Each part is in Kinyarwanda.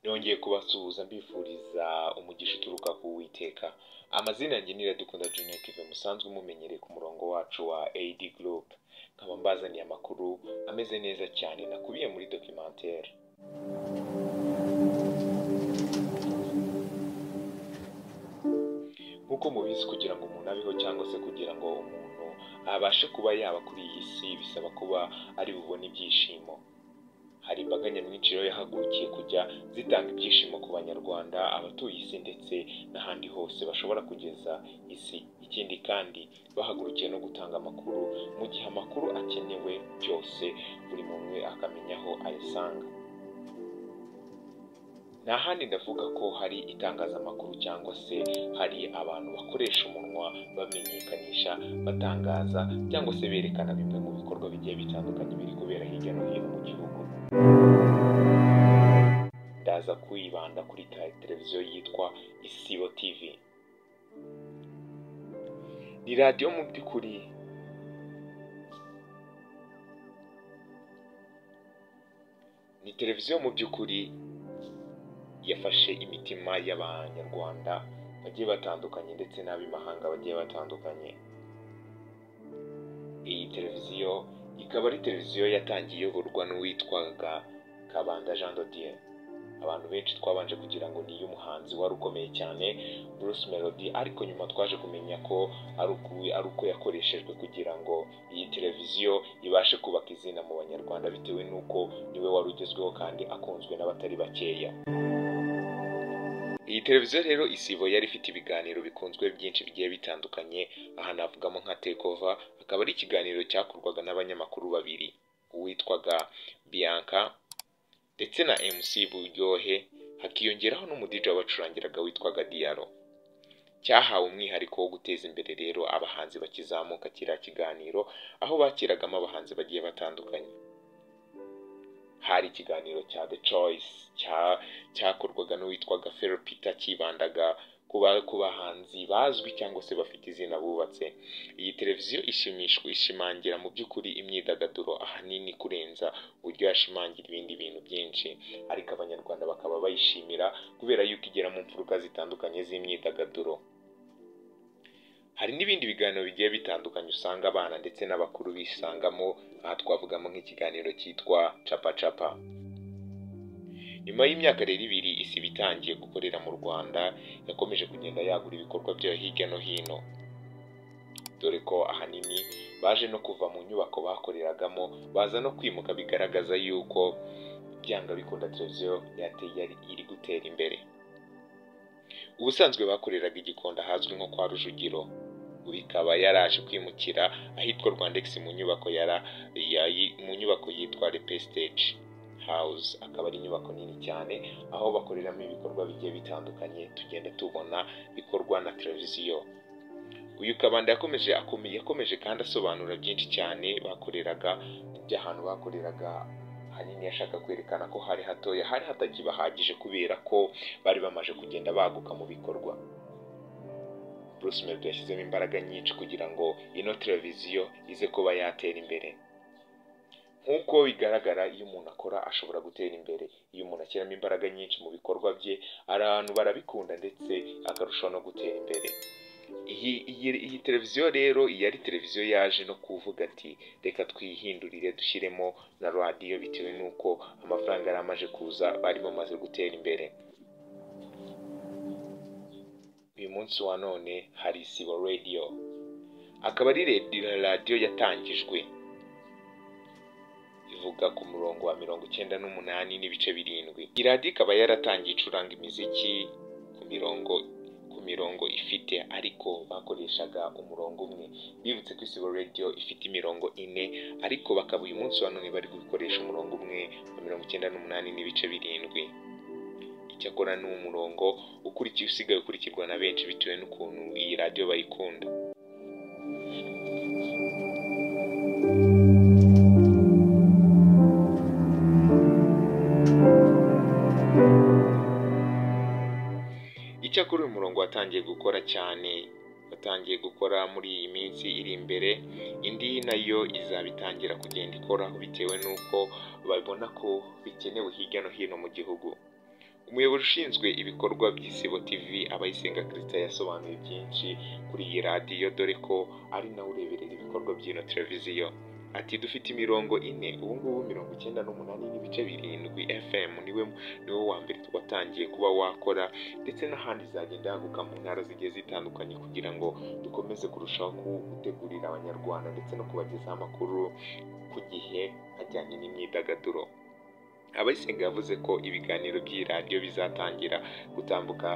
Nongeye kubasuhuza mbifuriza umugisha uturuka ku Uwiteka. Amazina yanjye ni Iradukunda Junior Kevin, musanzwe mumenyereye ku murongo wacu wa AD Group. Nkaba mbazaniye amakuru ameze neza cyane nakubiye muri documentaire. Nk'uko mubizi, kugira ngo umuntu abeho cyangwa se kugira ngo umuntu abashe kuba yaba kuri iyi si bisaba kuba ari bubone ibyishimo. Hari imbaga nyamwinshi rero yahagurukiye kujya zitanga ibyishimo ku banyarwanda, abatuye isi ndetse n'ahandi hose bashobora kugeza isi. Ikindi kandi bahagurukiye no gutanga amakuru mu gihe amakuru akenewe byose, buri muntu akamenya aho ayasanga. Nta handi ndavuga ko hari itangazamakuru cyangwa se hari abantu bakoresha umunwa bamenyekanisha, batangaza cyangwa se berekana bimwe mu bikorwa bigiye bitandukanye biri kubera hirya no hino mu gihugu. Ndaza kwibanda kuri televiziyo yitwa Isibo TV. Ni radiyo mu by'ukuri ni televiziyo mu by'ukuri yafashe imitima y'abanyarwanda bagiye batandukanye ndetse n'ab'imahanga bagiye batandukanye. Iyi televiziyo ikaba ari televiziyo yatangiye iyoborwa n'uwitwaga Kabanda Jean de Dieu. Abantu benshi twabanje kugira ngo ni iy'umuhanzi wari ukomeye cyane Bruce Melody, ariko nyuma twaje kumenya ko ari uko yakoreshejwe kugira ngo iyi televiziyo ibashe kubaka izina mu banyarwanda, bitewe n'uko niwe wari ugezweho kandi akunzwe n'abatari bakeya. Iyi televiziyo rero Isibo yari ifite ibiganiro bikunzwe byinshi bigiye bitandukanye. Aha navugamo nka Takeover, akaba ari ikiganiro cyakorwaga n'abanyamakuru babiri, uwitwaga Bianca ndetse na MC Buryohe, hakiyongeraho n'umudije wabacurangiraga witwaga Diallo. Cyahawe umwihariko wo guteza imbere rero abahanzi bakizamuka kiriya kiganiro, aho bakiragamo abahanzi bagiye batandukanye. Hari ikiganiro cya The Choice cyakorwaga n'uwitwaga Phil Peter, cyibandaga ku bahanzi bazwi cyangwa se bafite izina bubatse. Iyi televiziyo ishimangira mu by'ukuri imyidagaduro ahanini kurenza uburyo yashimangira ibindi bintu byinshi, ariko abanyarwanda bakaba bayishimira kubera yuko igera mu mfuruka zitandukanye z'imyidagaduro. Hari n'ibindi biganiro bigiye bitandukanye usanga abana ndetse n'abakuru bisangamo, aha twavugamo nk'ikiganiro cyitwa Capa Capa. Nyuma y'imyaka rero ibiri Isibo itangiye gukorera mu Rwanda, yakomeje kugenda yagura ibikorwa byayo hirya no hino, dore ko ahanini baje no kuva mu nyubako bakoreragamo baza no kwimuka, bigaragaza yuko byanga bikunda televiziyo yari iri gutera imbere. Ubusanzwe bakoreraga i Gikondo ahazwi nko kwa Rujugiro, ubu ikaba yaraje kwimukira ahitwa Rwandex mu nyubako mu nyubako yitwa Repestage House, akaba ari inyubako nini cyane aho bakoreramo ibikorwa bigiye bitandukanye tugenda tubona bikorwa na televiziyo. Uyu Kabanda yakomeje kandi asobanura byinshi cyane bakoreraga, by'ahantu bakoreraga ahanini yashaka kwerekana ko hari hatoya, hari hatakibahagije kubera ko bari bamaze kugenda baguka mu bikorwa. Bruce Melody yashyizemo imbaraga nyinshi kugira ngo ino televiziyo ize kuba yatera imbere. Nk'uko bigaragara, iyo umuntu akora ashobora gutera imbere. Iyo umuntu ashyiramo imbaraga nyinshi mu bikorwa bye, abantu barabikunda ndetse akarushaho no gutera imbere. Iyi televiziyo rero iyi ari televiziyo yaje no kuvuga ati reka twihindurire dushyiremo na radiyo, bitewe n'uko amafaranga yari amaze kuza bari bamaze gutera imbere. Uyu munsi wa none hari Isibo Radio, akaba ari radiyo yatangijwe ivuga ku murongo wa 98.7. Iyi radiyo ikaba yaratangiye icuranga imiziki ku mirongo ifite, ariko bakoreshaga umurongo umwe. Bibutse ko Isibo Radio ifite imirongo ine, ariko bakaba uyu munsi wa none bari gukoresha umurongo umwe wa 98.7. Icyakora ni umurongo usigaye ukurikirwa na benshi bitewe n'ukuntu iyi radiyo bayikunda. Icyakora uyu murongo watangiye gukora cyane, watangiye gukora muri iyi minsi iri imbere, indi nayo izaba itangira kugenda ikora bitewe n'uko babona ko bikenewe hirya no hino mu gihugu. Umuyobozi ushinzwe ibikorwa by'Isibo TV Abayisenga Christian yasobanuye byinshi kuri iyi radiyo, dore ko ari nawe ureberera ibikorwa by'ino televiziyo. Ati dufite imirongo ine ubu ngubu, 98.7 FM niwe wa mbere watangiye kuba wakora, ndetse n'ahandi izagenda yaguka mu ntara zigiye zitandukanye kugira ngo dukomeze kurushaho gutegurira Abanyarwanda ndetse no kubagezaho amakuru ku gihe ajyanye n'imyidagaduro. Abayisenga yavuze ko ibiganiro by'iyi radiyo bizatangira gutambuka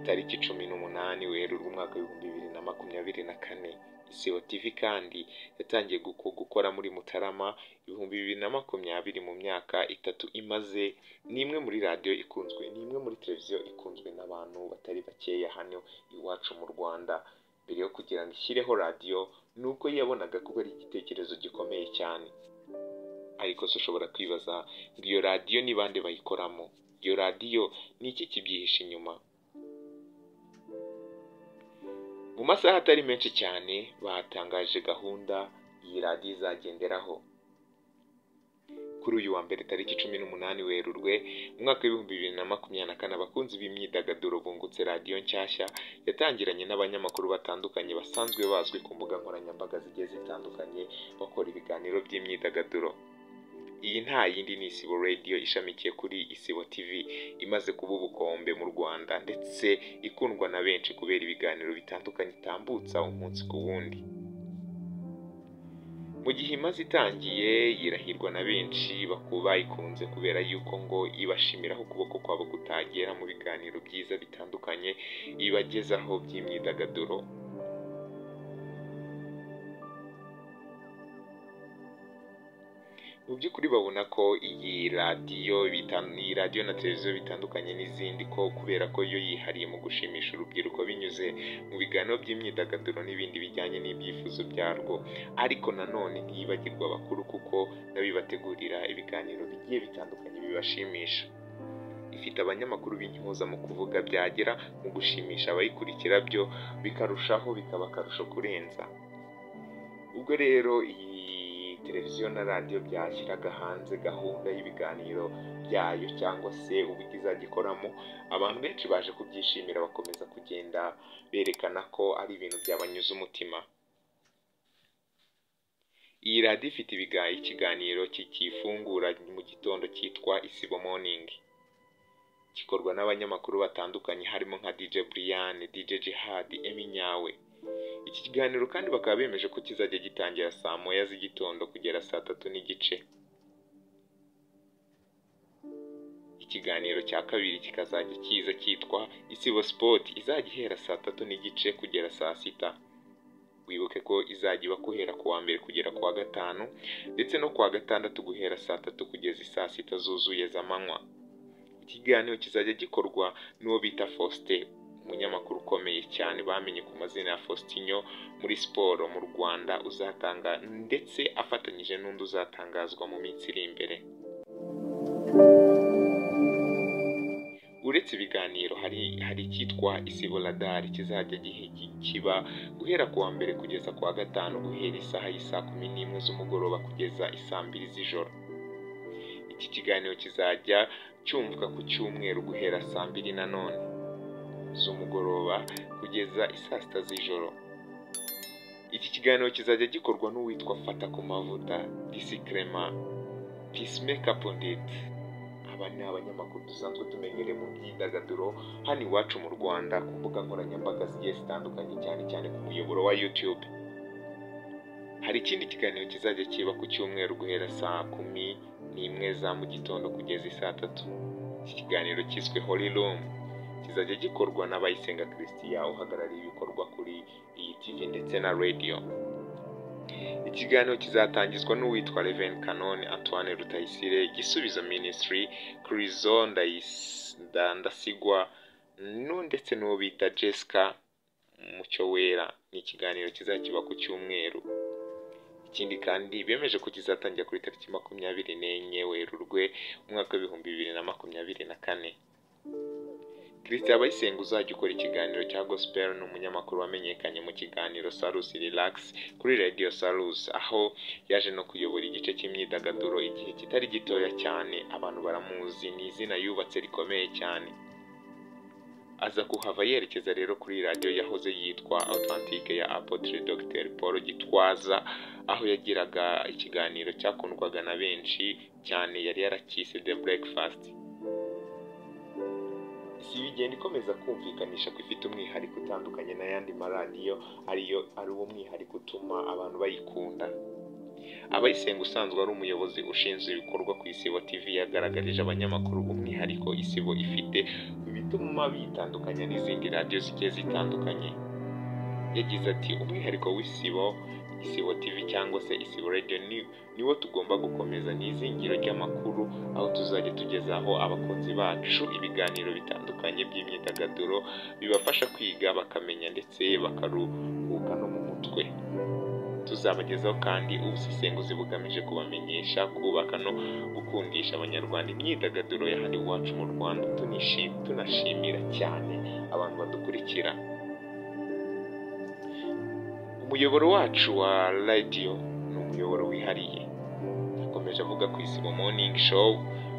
tariki 18 Werurwe umwaka 2024. Isibo TV kandi yatangiye gukora muri Mutarama 2020. Mu myaka 3 imaze, ni imwe muri radiyo ikunzwe, ni imwe muri televiziyo ikunzwe n'abantu batari bakeya hano iwacu mu Rwanda. Mbere yo kugira ngo ishyireho radiyo, ni uko yabonaga ko ari igitekerezo gikomeye cyane. Ariko se ushobora kwibaza ngo iyo radiyo ni bande bayikoramo? Iyo radiyo ni iki kibyihishe inyuma? Mu masaha atari menshi cyane batangaje gahunda iyi radiyo izagenderaho. Kuri uyu wa mbere tariki 18 Werurwe umwaka 2024, abakunzi b'imyidagaduro bungutse radiyo nshyashya yatangiranye n'abanyamakuru batandukanye basanzwe bazwi ku mbuga nkoranyambaga zigiye zitandukanye bakora ibiganiro by'imyidagaduro. Iyi nta yindi ni Isibo Radio ishamikiye kuri Isibo TV, imaze kuba ubukombe mu Rwanda ndetse ikundwa na benshi kubera ibiganiro bitandukanye itambutsa umunsi ku wundi. Mu gihe imaze itangiye yirahirwa na benshi bayikunze kubera yuko ngo ibashimiraho ukuboko kwabo kutagera mu biganiro byiza bitandukanye ibagezaho by'imyidagaduro. Mu by'ukuri babona ko iyi radiyo na televiziyo bitandukanye n'izindi, ko kubera ko yo yihariye mu gushimisha urubyiruko binyuze mu biganiro by'imyidagaduro n'ibindi bijyanye n'ibyifuzo byarwo, ariko nanone ntiyibagirwa abakuru kuko nabibategurira ibiganiro bigiye bitandukanye bibashimisha. Ifite abanyamakuru b'intyoza mu kuvuga, byagera mu gushimisha abayikurikira byo bikarushaho, bikaba akarusho kurenza. Ubwo rero iyi televiziyo na radiyo byashyiraga hanze gahunda y'ibiganiro byayo cyangwa se uburyo izajya ikoramo, abantu benshi baje kubyishimira bakomeza kugenda berekana ko ari ibintu byabanyuze umutima. Iyi radiyo ifite ikiganiro kikifungura mu gitondo cyitwa Isibo Morning, gikorwa n'abanyamakuru batandukanye harimo nka DJ Brian, DJ Jihad, Emmy Nyawe. Iki kiganiro kandi bakaba bemeje ko kizajya gitangira saa 1 z'igitondo kugera saa 3:30. Ikiganiro cya kabiri kikazajya kiza cyitwa Isibo Sport, izajya ihera saa 3:30 kugera saa 6. Wibuke ko izajya iba guhera ku wa mbere kugera ku wa gatanu, ndetse no ku wa gatandatu guhera saa 3 kugeza saa 6 zuzuye z'amanywa. Ikiganiro kizajya gikorwa n'uwo bita Faustin, umunyamakuru ukomeye cyane bamenye ku mazina ya Faustinho muri siporo mu Rwanda, uzatanga ndetse afatanyije n'undi uzatangazwa mu minsi iri imbere. Uretse ibiganiro hari icyitwa Isibo Radar kizajya kiba guhera ku wa mbere kugeza ku wa gatanu, guhera isaha y'isaa 11 z'umugoroba kugeza isaa 2 z'ijoro. Iki kiganiro kizajya cyumvwa ku cyumweru guhera saa 2 nanone z'umugoroba kugeza isaa 6 z'ijoro. Iki kiganiro kizajya gikorwa n'uwitwa Fata ku Mavuta, Disclaimer, Peacemaker Pundit. Aba ni abanyamakuru dusanzwe tumenyereye mu myidagaduro hano iwacu mu Rwanda ku mbuga nkoranyambaga zigiye zitandukanye, cyane cyane ku muyoboro wa YouTube. Hari ikindi kiganiro kizajya kiba ku cyumweru guhera saa 11 za mu gitondo kugeza isaa 3. Iki kiganiro cyiswe Holy Room kizajya gikorwa n'Abayisenga Christian uhagarariye ibikorwa kuri iyi TV ndetse na radio. Ikiganiro kizatangizwa n'uwitwa Reverend Canon Antoine Rutayisire, Gisubizo Ministry, Crizo Ndasigwa ndetse n'uwo bita Jessica Mucyo Wera. Ni ikiganiro kizakiba ku cyumweru. Ikindi kandi bemeje ko kizatangira kuri tariki 24 Werurwe umwaka 2024. Christian Abayisenga uzajya ukora ikiganiro cya gospel ni umunyamakuru wamenyekanye mu kiganiro Salus Relax kuri Radio Salus, aho yaje no kuyobora igice cy'imyidagaduro igihe kitari gitoya cyane. Abantu baramuzi, ni izina yubatse rikomeye cyane. Aza kuhava yerekeza rero kuri radiyo yahoze yitwa Authentique ya Apotre Dr Paul Gitwaza, aho yagiraga ikiganiro cyakundwaga na benshi cyane, yari yarakise The Breakfast. Isibo igenda ikomeza kumvikanisha ko ifite umwihariko utandukanye n'ayandi maradiyo, ariyo ari wo mwihariko utuma abantu bayikunda. Abayisenga usanzwe ari umuyobozi ushinzwe ibikorwa ku Isibo TV yagaragarije abanyamakuru umwihariko Isibo ifite, ibituma bitandukanya n'izindi radiyo zigiye zitandukanye. Yagize ati umwihariko w'Isibo, Isibo TV cyangwa se Isibo Radio niwo tugomba gukomeza, ni izingiro ry'amakuru aho tuzajya tugezaho abakunzi bacu ibiganiro bitandukanye by'imyidagaduro bibafasha kwiga bakamenya ndetse bakaruhuka no mu mutwe. Tuzabagezaho kandi ubusesenguzi bugamije kubamenyesha, kubaka no gukundisha Abanyarwanda imyidagaduro ya hano iwacu mu Rwanda. Tunashimira cyane abantu badukurikira. Umuyoboro wacu wa radiyo ni umuyoboro wihariye. Yakomeje avuga ku Isibo Morning Show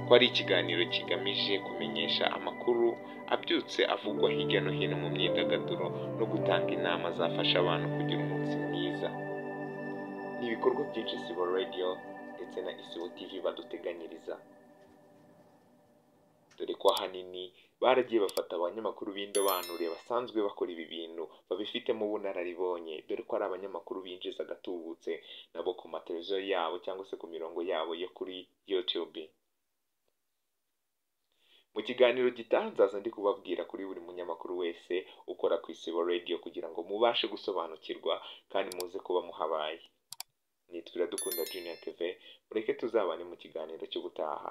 ko ari ikiganiro kigamije kumenyesha amakuru abyutse avugwa hirya no hino mu myidagaduro no gutanga inama zafasha abantu kugira umunsi mwiza. Ni ibikorwa byinshi Isibo Radio ndetse na Isibo TV baduteganyiriza, dore ko ahanini baragiye bafata abanyamakuru b'indobanure basanzwe bakora ibi bintu babifitemo ubunararibonye, dore ko ari abanyamakuru binjiza agatubutse nabo ku mateleviziyo yabo cyangwa se ku mirongo yabo yo kuri YouTube. Mu kiganiro gitaha nzaza ndi kubabwira kuri buri munyamakuru wese ukora ku Isibo Radio kugira ngo mubashe gusobanukirwa kandi muze kuba muhabaye. Nitwa Iradukunda Junior TV, mureke tuzabane mu kiganiro cy'ubutaha.